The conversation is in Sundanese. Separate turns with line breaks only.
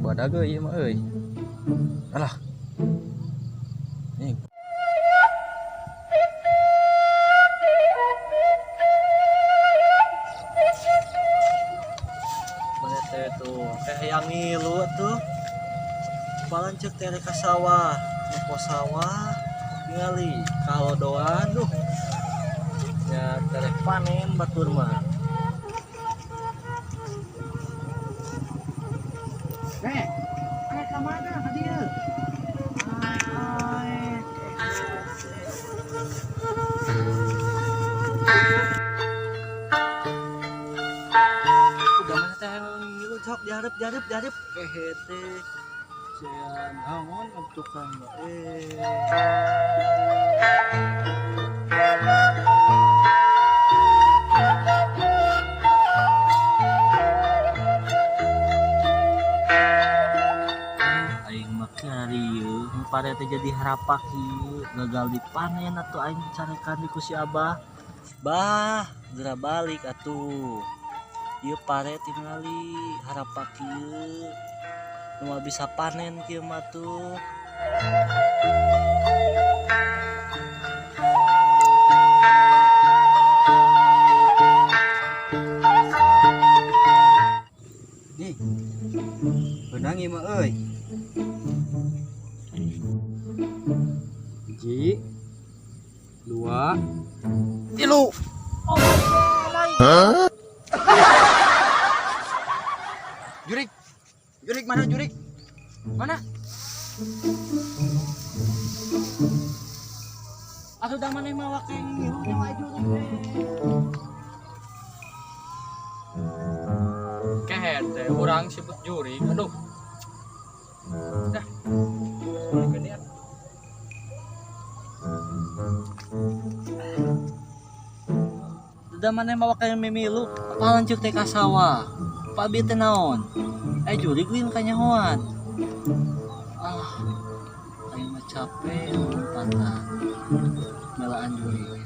Badag euy ieu mah euy. Alah. Nih.
Mana teh tuh teh yang ngilu tuh. Palan ceuk teh ka sawah, nempo sawah ningali kalodoan duh. Ya tereh panen batur mah.
Nek, aya ka mana ka dieu? Ai.
Udah mana teh ngilu sok dihareup dihareup dihareup kehe teh. Sian naon tukang eh. Aing mah kieu pare teh jadi harapak ieu gagal dipanen atuh aing dicarekan ku si Abah. Bah, geura balik atuh. Ieu pare tingali harapak ieu. Nu moal bisa panen kieu mah tuh.
Nih. Beunang ieu mah euy.
Hiji. Dua. Tilu.
Jurik. Jurik mana jurik? Mana?
Atuh da maneh mah wake ngilu nyawa jurig teh.
Kehed teh urang siput jurig. Aduh. Dah. Balikeun dia.
Da maneh mah wake mimilu apalan ceuk teh ka sawah. Pak bi teh naon? Eh jurig lain kanyahoan. Ah, aing mah capek lompatan. Melaan jurig.